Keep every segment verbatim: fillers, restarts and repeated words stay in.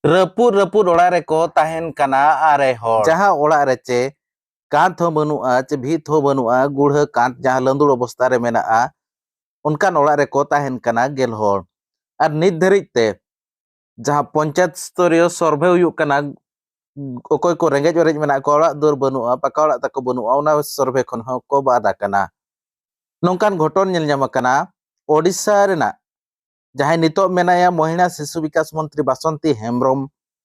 ᱨᱟᱹᱯᱩᱫ ᱨᱟᱹᱯᱩᱫ ᱚᱲᱟᱜ ᱨᱮᱠᱚ ᱛᱟᱦᱮᱱ ᱠᱟᱱᱟ ᱟᱨᱮ ᱦᱚᱲ᱾ ᱡᱟᱦᱟᱸ ᱚᱲᱟᱜ ᱨᱮ ᱪᱮ ᱠᱟᱸᱛ ᱦᱚᱸ ᱵᱟᱹᱱᱩᱜᱼᱟ, ᱪᱮ ᱵᱷᱤᱛ ᱦᱚᱸ ᱵᱟᱹᱱᱩᱜᱼᱟ, ᱜᱩᱲᱦᱟᱹ ᱠᱟᱸᱛ ᱡᱟᱦᱟᱸ ᱞᱟᱸᱫᱩᱲ ᱚᱵᱚᱥᱛᱟ ᱨᱮ ᱢᱮᱱᱟᱜᱼᱟ, ᱚᱱᱠᱟᱱ ᱚᱲᱟᱜ ᱨᱮᱠᱚ ᱛᱟᱦᱮᱱ ᱠᱟᱱᱟ ᱜᱮᱞ ᱦᱚᱲ᱾ ᱟᱨ ᱱᱤᱛ ᱫᱷᱟᱹᱨᱤᱡ ᱛᱮ ᱡᱟᱦᱟᱸ ᱯᱚᱧᱪᱟᱭᱮᱛ ᱥᱛᱚᱨᱤᱭᱚ ᱥᱚᱨᱵᱷᱮ ᱦᱩᱭᱩᱜ ᱠᱟᱱᱟ, ᱚᱠᱚᱭ ᱠᱚ ᱨᱮᱸᱜᱮᱡ ᱚᱨᱮᱡ ᱢᱮᱱᱟᱜ ᱠᱚᱣᱟ, ᱚᱲᱟᱜ ᱫᱩᱣᱟᱹᱨ ᱵᱟᱹᱱᱩᱜᱼᱟ, ᱯᱟᱠᱟ ᱚᱲᱟᱜ ᱛᱟᱠᱚ ᱵᱟᱹᱱᱩᱜᱼᱟ, ᱚᱱᱟ ᱥᱚᱨᱵᱷᱮ ᱠᱷᱚᱱ ᱦᱚᱸᱠᱚ ᱵᱟᱫ ᱟᱠᱟᱱᱟ᱾ ᱱᱚᱝᱠᱟᱱ ᱜᱷᱚᱴᱚᱱ ᱧᱮᱞ ᱧᱟᱢ ᱟᱠᱟᱱᱟ ᱳᱰᱤᱥᱟ ᱨᱮᱱᱟᱜ ᱡᱟᱦᱟᱸᱭ ᱱᱤᱛᱚᱜ ᱢᱮᱱᱟᱭᱟ ᱢᱚᱦᱤᱞᱟ ᱥᱤᱥᱩ ᱵᱤᱠᱟᱥ ᱢᱚᱱᱛᱨᱤ ᱵᱟᱥᱚᱱᱛᱤ ᱦᱮᱢᱵᱨᱚᱢ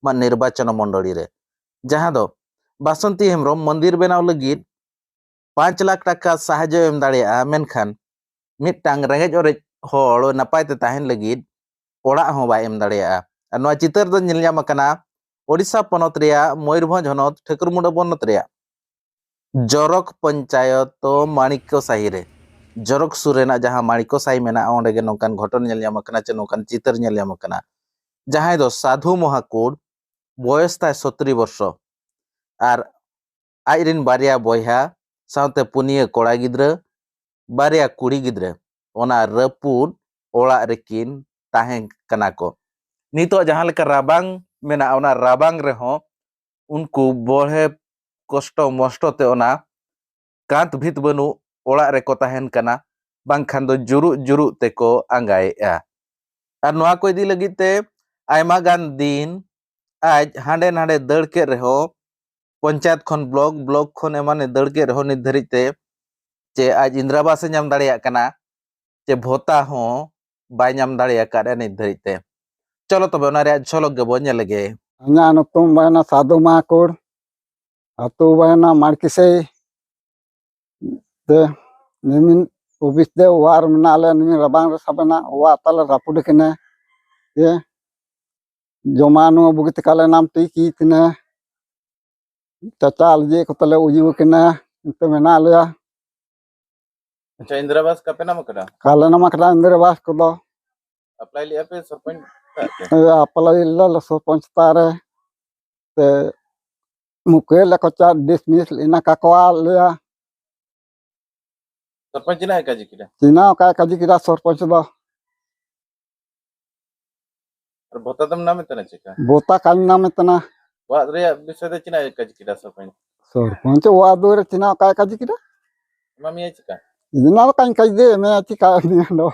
ᱢᱟ ᱱᱤᱨᱵᱟᱪᱚᱱ ᱢᱚᱱᱰᱚᱞᱤ ᱨᱮ, ᱡᱟᱦᱟᱸ ᱫᱚ ᱵᱟᱥᱚᱱᱛᱤ ᱦᱮᱢᱵᱨᱚᱢ ᱢᱚᱱᱫᱤᱨ ᱵᱮᱱᱟᱣ ᱞᱟᱹᱜᱤᱫ ᱯᱟᱸᱪ ᱞᱟᱠᱷ ᱴᱟᱠᱟ ᱥᱟᱦᱟᱡᱽᱡᱚ ᱮᱢ ᱫᱟᱲᱮᱭᱟᱜᱼᱟ, ᱢᱮᱱᱠᱷᱟᱱ ᱢᱤᱫᱴᱟᱝ ᱨᱮᱸᱜᱮᱡ ᱚᱨᱮᱡ ᱦᱚᱲ ᱱᱟᱯᱟᱭ ᱛᱮ ᱛᱟᱦᱮᱱ ᱞᱟᱹᱜᱤᱫ ᱚᱲᱟᱜ ᱦᱚᱸ ᱵᱟᱭ ᱮᱢ ᱫᱟᱲᱮᱭᱟᱜᱼᱟ᱾ ᱟᱨ ᱱᱚᱣᱟ ᱪᱤᱛᱟᱹᱨ ᱫᱚ ᱧᱮᱞ ᱧᱟᱢ ᱟᱠᱟᱱᱟ ᱳᱰᱤᱥᱟ ᱯᱚᱱᱚᱛ ᱨᱮᱭᱟᱜ ᱢᱚᱭᱩᱨᱵᱷᱚᱸᱡᱽ ᱦᱚᱱᱚᱛ ᱴᱷᱟᱹᱠᱩᱨᱢᱩᱸᱰᱟᱹ ᱵᱚᱱᱚᱛ ᱨᱮᱭᱟᱜ ᱡᱚᱨᱚᱠ ᱯᱚᱧᱪᱟᱭᱚᱛ ᱢᱟᱬᱤᱠᱠᱚ ᱥᱟᱦᱤ ᱨᱮ, ᱡᱚᱨᱚᱠ ᱥᱩᱨ ᱨᱮᱱᱟᱜ ᱡᱟᱦᱟᱸ ᱢᱟᱬᱤᱠᱠᱚ ᱥᱟᱦᱤ ᱢᱮᱱᱟᱜᱼᱟ, ᱚᱸᱰᱮ ᱜᱮ ᱱᱚᱝᱠᱟᱱ ᱜᱷᱚᱴᱚᱱ ᱧᱮᱞ ᱧᱟᱢ ᱟᱠᱟᱱᱟ, ᱪᱮ ᱱᱚᱝᱠᱟᱱ ᱪᱤᱛᱟᱹᱨ ᱧᱮᱞ ᱧᱟᱢ ᱟᱠᱟᱱᱟ, ᱡᱟᱦᱟᱸᱭ ᱫᱚ ᱥᱟᱫᱷᱩ ᱢᱚᱦᱟᱠᱩᱲ, ᱵᱚᱭᱚᱥ ᱛᱟᱭ ᱥᱚᱛᱨᱤ ᱵᱚᱨᱥᱚ, ᱟᱨ ᱟᱡ ᱨᱮᱱ ᱵᱟᱨᱭᱟ ᱵᱚᱭᱦᱟ ᱥᱟᱶᱛᱮ ᱯᱩᱱᱭᱟᱹ ᱠᱚᱲᱟ ᱜᱤᱫᱽᱨᱟᱹ, ᱵᱟᱨᱭᱟ ᱠᱩᱲᱤ ᱜᱤᱫᱽᱨᱟᱹ, ᱚᱱᱟ ᱨᱟᱹᱯᱩᱫ ᱚᱲᱟᱜ ᱨᱮᱠᱤᱱ ᱛᱟᱦᱮᱸ ᱠᱟᱱᱟ ᱠᱚ᱾ ᱱᱤᱛᱚᱜ ᱡᱟᱦᱟᱸ ᱞᱮᱠᱟ ᱨᱟᱵᱟᱝ ᱢᱮᱱᱟᱜᱼᱟ, ᱚᱱᱟ ᱨᱟᱵᱟᱝ ᱨᱮᱦᱚᱸ ᱩᱱᱠᱩ ᱵᱚᱲᱦᱮ ᱠᱚᱥᱴᱚ ᱢᱚᱥᱴᱚ ᱛᱮ ᱚᱱᱟ ᱠᱟᱸᱛ ᱵᱷᱤᱛ ᱵᱟᱹᱱᱩᱜ ᱚᱲᱟᱜ ᱨᱮᱠᱚ ᱛᱟᱦᱮᱱ ᱠᱟᱱᱟ, ᱵᱟᱝᱠᱷᱟᱱ ᱫᱚ ᱡᱩᱨᱩᱜ ᱡᱩᱨᱩᱜ ᱛᱮᱠᱚ ᱟᱸᱜᱟᱭᱮᱫᱼᱟ᱾ ᱟᱨ ᱱᱚᱣᱟ ᱠᱚ ᱤᱫᱤ ᱞᱟᱹᱜᱤᱫ ᱛᱮ ᱟᱭᱢᱟ ᱜᱟᱱ ᱫᱤᱱ ᱟᱡ ᱦᱟᱸᱰᱮ ᱱᱟᱰᱮ ᱫᱟᱹᱲ ᱠᱮᱫ ᱨᱮᱦᱚᱸ, ᱯᱚᱧᱪᱟᱭᱮᱛ ᱠᱷᱚᱱ ᱵᱞᱚᱠ, ᱵᱞᱚᱠ ᱠᱷᱚᱱ ᱮᱢᱟᱱᱮ ᱫᱟᱹᱲ ᱠᱮᱫ ᱨᱮᱦᱚᱸ, ᱱᱤᱛ ᱫᱷᱟᱹᱨᱤᱡ ᱛᱮ ᱪᱮ ᱟᱡ ᱤᱱᱫᱨᱟᱵᱟᱥ ᱮ ᱧᱟᱢ ᱫᱟᱲᱮᱭᱟᱜ ᱠᱟᱱᱟ, ᱪᱮ ᱵᱷᱚᱛᱟ ᱦᱚᱸ ᱵᱟᱭ ᱧᱟᱢ ᱫᱟᱲᱮ ᱟᱠᱟᱫᱼᱟ ᱱᱤᱛ ᱫᱷᱟᱹᱨᱤᱡ ᱛᱮ᱾ ᱪᱚᱞᱚ ᱛᱚᱵᱮ ᱚᱱᱟ ᱨᱮᱭᱟᱜ ᱡᱷᱚᱞᱚᱠ ᱜᱮᱵᱚᱱ ᱧᱮᱞ ᱞᱮᱜᱮ᱾ ᱤᱧᱟᱹᱜ ᱧᱩᱛᱩᱢ ᱦᱩᱭᱱᱟ ᱥᱟᱹᱫᱷᱩ ᱢᱟᱦᱟᱠᱩᱲ, ᱟᱹᱛᱩ ᱦᱩᱭᱱᱟ ᱢᱟᱲᱠᱤᱥᱟᱹᱭ᱾ ᱛᱮ ᱱᱤᱢᱤᱱ ᱚᱯᱷᱤᱥ ᱛᱮ ᱚᱲᱟᱜ ᱨᱮ ᱢᱮᱱᱟᱜ ᱞᱮᱭᱟ, ᱱᱤᱢᱤᱱ ᱨᱟᱵᱟᱝ ᱨᱮ ᱥᱟᱵ ᱮᱱᱟ, ᱚᱲᱟᱜ ᱛᱟᱞᱮ ᱨᱟᱹᱯᱩᱫ ᱟᱠᱟᱱᱟ᱾ ᱡᱮ ᱡᱚᱢᱟ ᱧᱩ ᱵᱩᱜᱤ ᱛᱮ ᱠᱟᱞᱮ ᱱᱟᱢ ᱛᱤ ᱠᱤ ᱛᱤᱱᱟᱹ ᱪᱟᱪᱟ ᱞᱮᱡᱮ ᱠᱚᱛᱮ ᱞᱮ ᱩᱭᱩ ᱟᱠᱟᱱᱟ, ᱮᱱᱛᱮ ᱢᱮᱱᱟᱜ ᱞᱮᱭᱟ᱾ ᱟᱪᱪᱷᱟ, ᱤᱱᱫᱨᱟ ᱟᱵᱟᱥ ᱠᱟᱯᱮ ᱱᱟᱢ ᱟᱠᱟᱫᱟ? ᱠᱟᱞᱮ ᱱᱟᱢ ᱟᱠᱟᱫᱟ ᱤᱱᱫᱨᱟ ᱟᱵᱟᱥ ᱠᱚᱫᱚ᱾ ᱟᱯᱞᱟᱭ ᱞᱮᱜᱼᱟ ᱯᱮ ᱥᱚᱨᱯᱚᱧᱪ ᱛᱟᱜ ᱛᱮ? ᱮ, ᱟᱯᱞᱟᱭ ᱞᱮᱫᱟ ᱞᱮ ᱥᱚᱨᱯᱚᱧᱪ ᱛᱟᱜ ᱨᱮ᱾ ᱛᱮ ᱢᱩᱠᱷᱤᱭᱟᱹ ᱞᱮ ᱠᱚᱪᱟ ᱰᱤᱥᱢᱤᱥ ᱞᱮᱱᱟ ᱠᱟᱠᱚᱣᱟ ᱞᱮᱭᱟ᱾ ᱥᱚᱨᱯᱚᱧᱪ ᱪᱤᱱᱦᱟᱹ ᱮ ᱠᱟᱡᱤ ᱠᱮᱫᱟ? ᱪᱤᱱᱦᱟᱹ ᱚᱠᱟᱭ ᱠᱟᱡᱤ ᱠᱮᱫᱟ ᱥᱚᱨᱯᱚᱧᱪ ᱫᱚ? ᱟᱨ ᱵᱷᱚᱛᱟ ᱫᱚᱢ ᱱᱟᱢᱮ ᱛᱟᱦᱮᱱᱟ ᱪᱮᱠᱟ? ᱵᱷᱚᱛᱟ ᱠᱟᱧ ᱱᱟᱢᱮ ᱛᱟᱦᱮᱱᱟ᱾ ᱚᱲᱟᱜ ᱨᱮᱭᱟᱜ ᱵᱤᱥᱚᱭ ᱫᱚ ᱪᱮᱫ ᱮ ᱠᱟᱡᱽ ᱠᱮᱫᱟ ᱥᱚᱨᱯᱚᱧᱪ? ᱥᱚᱨᱯᱚᱧᱪ ᱚᱲᱟᱜ ᱫᱩᱣᱟᱹᱨ ᱨᱮ ᱪᱮᱫ ᱦᱚᱸ ᱵᱟᱭ ᱠᱟᱡᱽ ᱠᱮᱫᱟ᱾ ᱮᱢᱟ ᱢᱮᱭᱟ ᱪᱮᱠᱟ? ᱤᱧ ᱫᱚ ᱠᱟᱧ ᱠᱟᱡᱽ ᱫᱮ ᱮᱢᱮᱭᱟ ᱪᱮᱠᱟ ᱩᱱᱤ ᱫᱚ᱾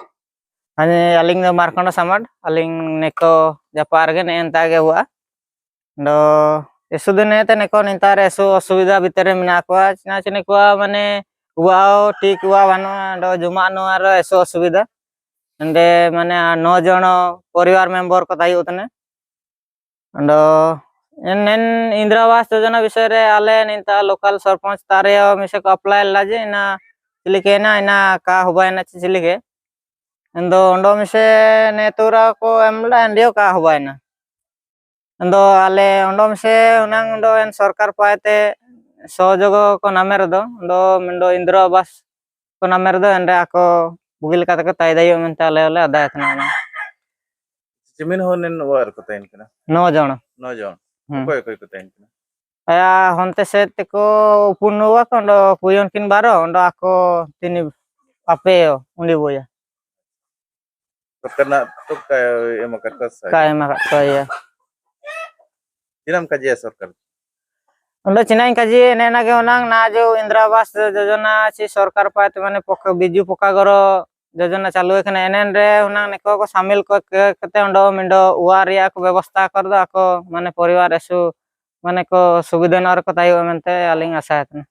ᱟᱹᱞᱤᱧ ᱫᱚ ᱢᱟᱨᱠᱚᱸᱰᱟ ᱥᱟᱢᱟᱰ, ᱟᱹᱞᱤᱧ ᱱᱮᱠᱚ ᱡᱟᱯᱟᱜ ᱨᱮᱜᱮ ᱱᱮᱜᱼᱮ ᱱᱮᱛᱟᱨ ᱜᱮ ᱦᱩᱭᱩᱜᱼᱟ᱾ ᱫᱚ ᱮᱥᱩ ᱫᱚ ᱱᱮ ᱛᱮ ᱱᱮᱠᱚ ᱱᱮᱛᱟᱨ ᱮᱥᱩ ᱚᱥᱩᱵᱤᱫᱷᱟ ᱵᱷᱤᱛᱤᱨ ᱨᱮ ᱢᱮᱱᱟᱜ ᱠᱚᱣᱟ᱾ ᱪᱮᱫᱟᱜ ᱪᱮ ᱱᱮᱠᱚᱣᱟᱜ ᱢᱟᱱᱮ ᱩᱣᱟᱣ ᱴᱷᱤᱠ ᱩᱣᱟ ᱵᱟᱹᱱᱩᱜᱼᱟ, ᱫᱚ ᱡᱚᱢᱟᱜ ᱱᱚᱣᱟ ᱨᱮ ᱮᱥᱩ ᱚᱥᱩᱵᱤᱫᱷᱟ᱾ ᱱᱚᱰᱮ ᱢᱟᱱᱮ ᱱᱚ ᱡᱚᱱ ᱯᱚᱨᱤᱵᱟᱨ ᱢᱮᱢᱵᱚᱨ ᱠᱚ ᱛᱟᱦᱮᱸ ᱠᱟᱱᱟ᱾ ᱟᱫᱚ ᱮᱱ, ᱮᱱ ᱤᱱᱫᱨᱟ ᱟᱵᱟᱥ ᱡᱳᱡᱚᱱᱟ ᱵᱤᱥᱚᱭ ᱨᱮ ᱟᱞᱮ ᱱᱤᱛᱟ ᱞᱳᱠᱟᱞ ᱥᱚᱨᱯᱚᱧᱪ ᱛᱟᱨᱮ ᱢᱤᱥᱮ ᱠᱚ ᱟᱯᱞᱟᱭ ᱞᱮᱫᱟ ᱡᱮ ᱤᱱᱟ ᱪᱤᱞᱤ ᱠᱮᱱᱟ ᱤᱱᱟ ᱠᱟ ᱦᱚᱵᱟᱭ ᱱᱟ ᱪᱤᱞᱤ ᱜᱮ᱾ ᱮᱱᱫᱚ ᱚᱸᱰᱚ ᱢᱤᱥᱮ ᱱᱮᱛᱩᱨᱟ ᱠᱚ ᱮᱢ ᱞᱮᱫᱟ, ᱮᱱᱰᱤᱭᱳ ᱠᱟ ᱦᱚᱵᱟᱭ ᱱᱟ᱾ ᱮᱱᱫᱚ ᱟᱞᱮ ᱚᱸᱰᱚ ᱢᱤᱥᱮ ᱦᱩᱱᱟᱹᱝ ᱫᱚ ᱮᱱ ᱥᱚᱨᱠᱟᱨ ᱯᱟᱭᱛᱮ ᱥᱚᱦᱚᱡᱳᱜ ᱠᱚ ᱱᱟᱢᱮ ᱨᱮᱫᱚ, ᱫᱚ ᱢᱮᱱᱫᱚ ᱤᱱᱫᱨᱟ ᱟᱵᱟᱥ ᱠᱚ ᱱᱟᱢᱮ ᱨᱮᱫᱚ ᱮᱱᱨᱮ ᱟᱠᱚ ᱵᱩᱜᱤ ᱞᱮᱠᱟ ᱛᱮᱠᱚ ᱛᱟᱭ ᱫᱟᱭᱚᱜ ᱢᱮᱱᱛᱮ ᱟᱞᱮ ᱦᱚᱸᱞᱮ ᱟᱫᱟᱭ ᱛᱟᱦᱮᱱᱟ ᱚᱱᱟ᱾ ᱪᱤᱢᱤᱱ ᱦᱚᱸ ᱱᱤᱱ ᱚᱲᱟᱜ ᱨᱮᱠᱚ ᱛᱟᱦᱮᱱ ᱠᱟᱱᱟ? ᱱᱚ ᱡᱚᱱ᱾ ᱱᱚ ᱡᱚᱱ᱾ ᱦᱩᱸ᱾ ᱚᱠᱚᱭ ᱚᱠᱚᱭ ᱠᱚ ᱛᱟᱦᱮᱱ ᱠᱟᱱᱟ? ᱟᱭᱟ ᱦᱚᱱᱛᱮ ᱥᱮᱫ ᱛᱮᱠᱚ ᱩᱯᱩᱱ ᱱᱚᱣᱟ ᱠᱚ ᱚᱸᱰᱮ ᱠᱩᱭᱚᱱ ᱠᱤᱱ ᱵᱟᱨᱚ, ᱚᱸᱰᱮ ᱟᱠᱚ ᱛᱤᱱᱤ ᱟᱯᱮ ᱩᱱᱤ ᱵᱚᱭᱟ᱾ ᱥᱚᱨᱠᱟᱨ ᱨᱮᱱᱟᱜ ᱛᱚ ᱠᱟᱭ ᱮᱢ ᱟᱠᱟᱫ ᱠᱚᱣᱟ ᱥᱮ? ᱠᱟᱭ ᱮᱢ ᱟᱠᱟᱫ ᱠᱚᱣᱟ, ᱤᱭᱟᱹ᱾ ᱛᱤᱱᱟᱹᱜ ᱮᱢ ᱠᱟᱡᱮᱭᱟ ᱥᱚᱨᱠᱟᱨ? ᱚᱸᱰᱮ ᱪᱮᱱᱟᱜ ᱤᱧ ᱠᱟᱡᱮ ᱮᱱᱮ ᱮᱱᱟ ᱜᱮ ᱦᱩᱱᱟᱝ ᱱᱟ ᱡᱚ ᱤᱱᱫᱨᱟ ᱟᱵᱟᱥ ᱡᱳᱡᱚᱱᱟ ᱪᱮ ᱥᱚᱨᱠᱟᱨ ᱯᱟᱦᱴᱟ ᱢᱟᱱᱮ ᱯᱚᱠ-, ᱵᱤᱡᱩ ᱯᱚᱠᱟ ᱜᱚᱨᱚ ᱡᱳᱡᱚᱱᱟ ᱪᱟᱹᱞᱩ ᱟᱠᱟᱱᱟ, ᱮᱱᱮᱱ ᱨᱮ ᱦᱩᱱᱟᱝ ᱱᱤᱠᱚ ᱠᱚ ᱥᱟᱢᱤᱞ ᱠᱚ ᱠᱮ-, ᱠᱟᱛᱮ ᱚᱸᱰᱮ ᱢᱤᱸᱰᱚ ᱚᱣᱟᱨ ᱨᱮᱭᱟᱜ ᱠᱚ ᱵᱮᱵᱚᱥᱛᱷᱟ ᱟᱠᱟᱫᱟ ᱟᱠᱚ, ᱢᱟᱱᱮ ᱯᱚᱨᱤᱵᱟᱨ ᱮᱥᱩ, ᱢᱟᱱᱮ ᱠᱚ ᱥᱩᱵᱤᱫᱷᱟ ᱱᱚᱜ ᱨᱮᱠᱚ ᱛᱟᱦᱮᱸ ᱢᱮᱱᱛᱮ ᱟᱹᱞᱤᱧ ᱟᱥᱟᱭᱮᱫ ᱠᱟᱱᱟ᱾